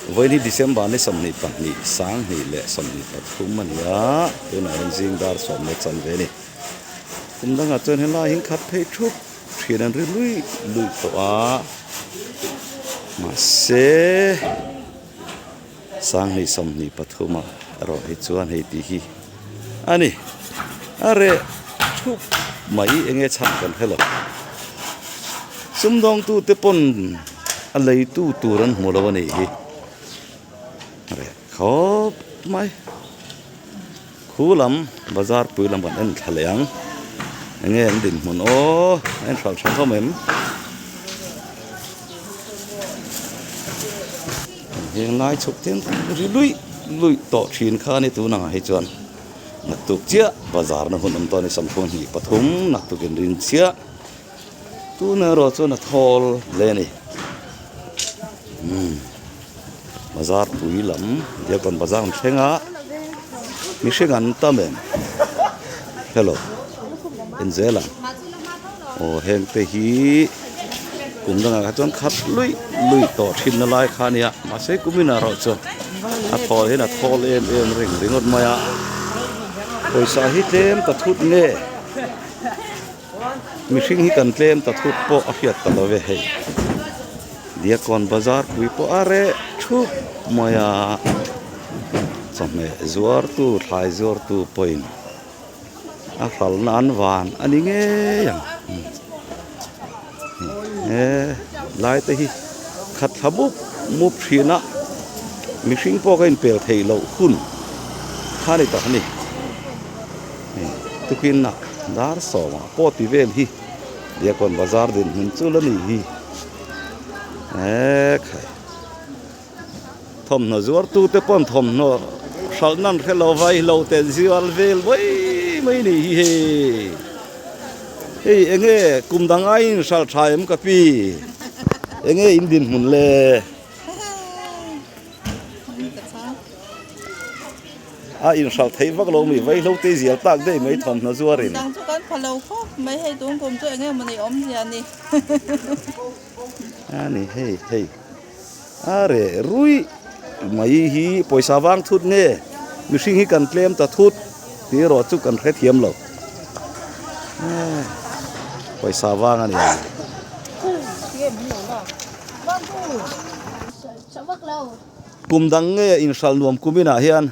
Vawiin hi December ni 22, 2023 a ni a, tunah hian zing dar 10 leh chanve a ni. Kum dangah chuan helai hi khat phei thup thin an ri lui lui tawh a, mahse 2023 ah erawh hi chuan hei tih hi a ni. A reh thup mai eng nge chhan kan hre lo. Sumdawngtute pawn a leitu tur an hmu lo a nih hi. A reh khawp mai. Khu lam bazar pui lam kan en thla leh ang. Eng nge an dinhmun aw a en hralh tha hlawm em. Heng lai chhuk te ri luih luih tawh thin kha a ni tun angah hi chuan naktuk chiah bazar na hun awm tawh a ni 23 naktuk in rin chiah tun erawh chuan a thawl hle a ni umm bazar pui lam diakkawn bazar an thleng a mihring an tam em hello enzel ang aw heng te hi kum dangah kha chuan khat luih luih tawh thin na lai kha a nia mahse kum inah erawh chuan a thawl hian a thawl em em reng ringawt mai a pawisa hi tlem ta thut nge mihring hi kan tlem ta thut pawh a hriat ta lo ve hei Diakkawn bazar pui pawh a reh thup mai a chawhmeh zuartu thlai zuartu pawhin a hralhna an van a ni ngei ang he lai te hi khat thla mup mup thin a mihring pawh ka inpel theih loh hun kha a ni tak a ni tukin ah dar sawmah pawh ti vel hi Diakkawn bazar dinhmun chu la ni hi eee khai. Thawmhnaw zuartute pawn thawmhnaw hralh nan hre lo vai lo te zuar vel mai mai ni hi hei. Hei enge kum dang aiin hralh tha em ka pi? Enge in dinhmun le? A inhralh theih vak lo mi vaihlo te zial tak daih mai thawmhnaw zuarin. Dang chu kan pha lo khawp mai hei tun kum chu enge maw ni awmzia ni. A ni hei hei. A reh ruih mai hi pawisa vang thut nge mihring hi kan tlem ta thut tih erawh chu kan hrethiam lo pawisa vang a ni ang. Kum dang nge inhralh nuam kum inah hian?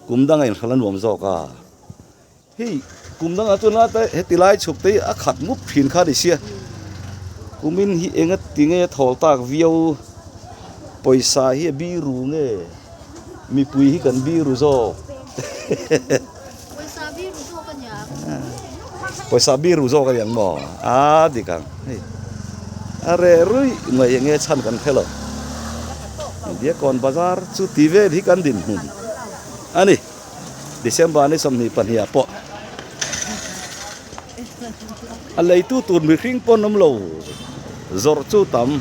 Kum dang a inhralh a nuam zawk a. Hei kum dangah chuan lai te heti lai chhuk te hi a khat mup thin kha a ni sia kumin hi enga tinge thawl tak viau pawisa hi a biru nge mipui hi kan biru zawk pawisa biru zawk a ni ang maw a dik ang hei a reh ruih mai enge chhan kan hre lo Diakkawn bazar chu ti vel hi kan dinhmun a ni. December ni 22 ah pawh a leitu tur mihring pawn awm lo zawrh chu tam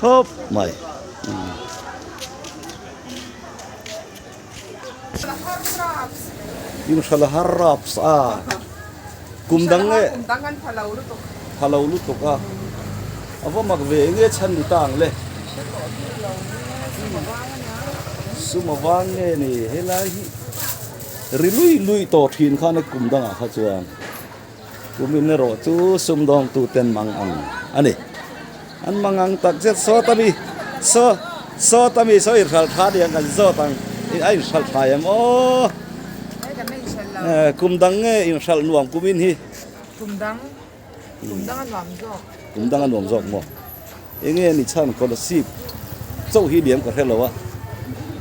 khawp mai. Inhralh a har raps a kum dang nge pha lo lutuk a a va mak ve enge chhan ni ta ang le. Sum a vang nge ni helai hi ri lui lui tawh thin khan a kum dangah kha chuan kumin erawh chu sumdawng tu ten mang ang a ni an mang ang tak zet sawt a mi saw sawt a mi saw inhralh tha aniang kan zawt ang a inhralh tha em aw kum dang nge inhralh nuam kumin hi kum dang kum dang a nuam zawk kum dang a nuam zawk maw Enge ni chhan scholarship chauh hi liam ka hre lo a,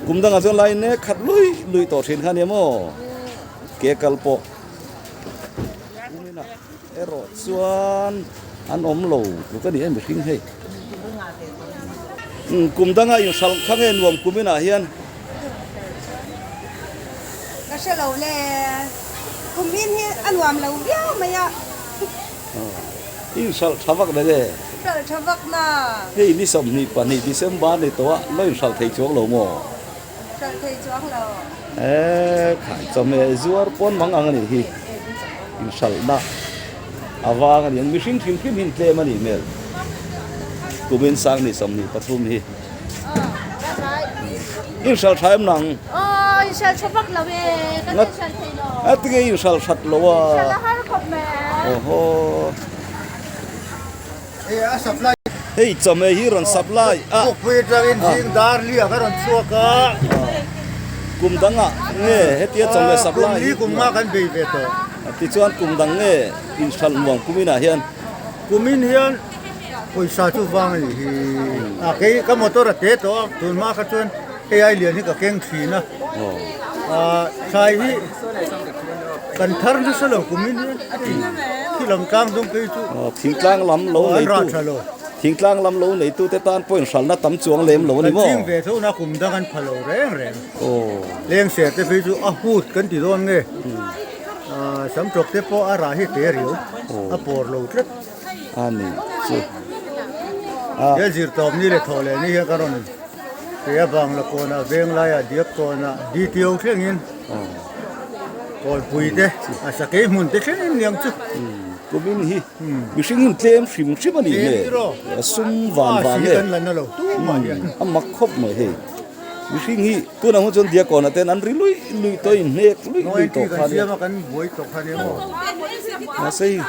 kum dangah chuan lai nek khat lui lui tawh thin kha nia maw ke kal pawh kuminah erawh chuan an awm lo tluk a ni em mihring hei kum danga inhralh kha nge nuam kuminah hian. Ka hre lo le, kumin hi a nuam lo viau mai a. Inhralh tha vak na nge? Hralh tha vak na. Hei ni 22 December ni tawh a, lo inhralh thei chuang lo maw? Hralh thei chuang lo. Eee khai chawhmeh zuar pawn mang ang a nih hi. Inhralhna a vang a ni ang. Mihring hrim hrim hi in tlem a nih hmel. Kumin 20 23 hi. In hral tha em nang? Aw, in hral tha vak lo e, kan in hral thei lo. A tinge in hral that lo a? Hral a har khawp mai. Oho. Hei a supply. Hei chawhmeh hi rawn supply a. Khawpui atangin zing dar li ah ka rawn chhuak a. Kum dangah nge hetia chawhmeh supply hi. Kum li kum nga kan bei ve tawh. Tichuan kum dang nge in hralh nuam kuminah hian. Kumin hian pawisa chu vang a nih hi. A kei ka motor a te tawh a tun hma kha chuan hei ai lian hi ka keng thin a. Thlai hi kan thar nasa lo kumin hian khi lam tlang dawng phei chu Thingtlang lam lo neitu Thingtlang lam lo neitu te tan pawhin hralhna tam chuang lem lo a ni maw? Kan ching ve tho na kum dang an pha lo reng reng. Leng ser te phei chu a hut kan ti dawn nge. Sam tawk te pawh a rah hi te riau a pawr lo tlat. A ni chu. He zir tawp ni leh thawh leh ni hian ka rawn pe a bangla kawnah venglaiah diak kawnah DTO thlengin kawlpui te a sakei hmun te thlengin niang chu. Kumin hi mihring in tlem hrim hrim a nih hmel a sum van van nge a mak khawp mai hei. Mihring hi tunah hun chuan Diakawna ten an ri luih luih tawh in hnek luih luih tawh kha nia. Mahse hei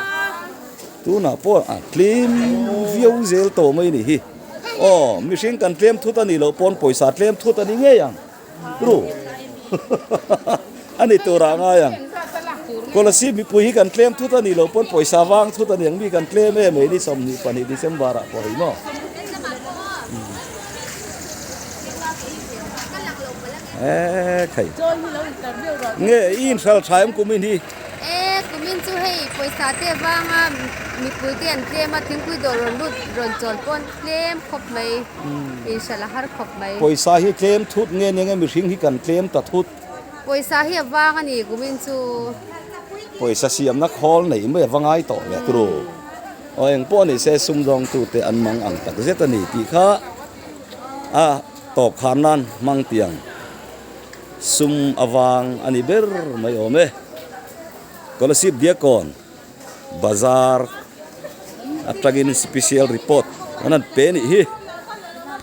tunah pawh a tlem viau zel tawh mai ni hi. Aw mihring kan tlem thut a nih loh pawn pawisa tlem thut a ni ngei ang ru a ni turah ngai ang. Kolasib mipui hi kan tlem thut a nih loh pawn pawisa vang thut a ni ang mi kan tlem em ei ni 22 December ah pawh hei maw. Eee khai. Nge i inhral tha em kumin hi? Ee kumin chu hei pawisa te vanga mipui te an tlem a thingpui dawr rawn lut rawn chawl pawh an tlem khawp mai inhral a har khawp mai. Pawisa hi tlem thut nge nia nge mihring hi kan tlem ta thut? Pawisa hi a vang a ni kumin chu. Pawisa siamna khawl nei mai a va ngai tawh le turu. Aw eng pawh ni se sumdawngtute an mang ang tak zet a ni tih kha a tawp khar nan hmang tiang sum avang a ni ber mai awm e. Kolasib Diakon Bazar atangin special report an han pe a nih hi.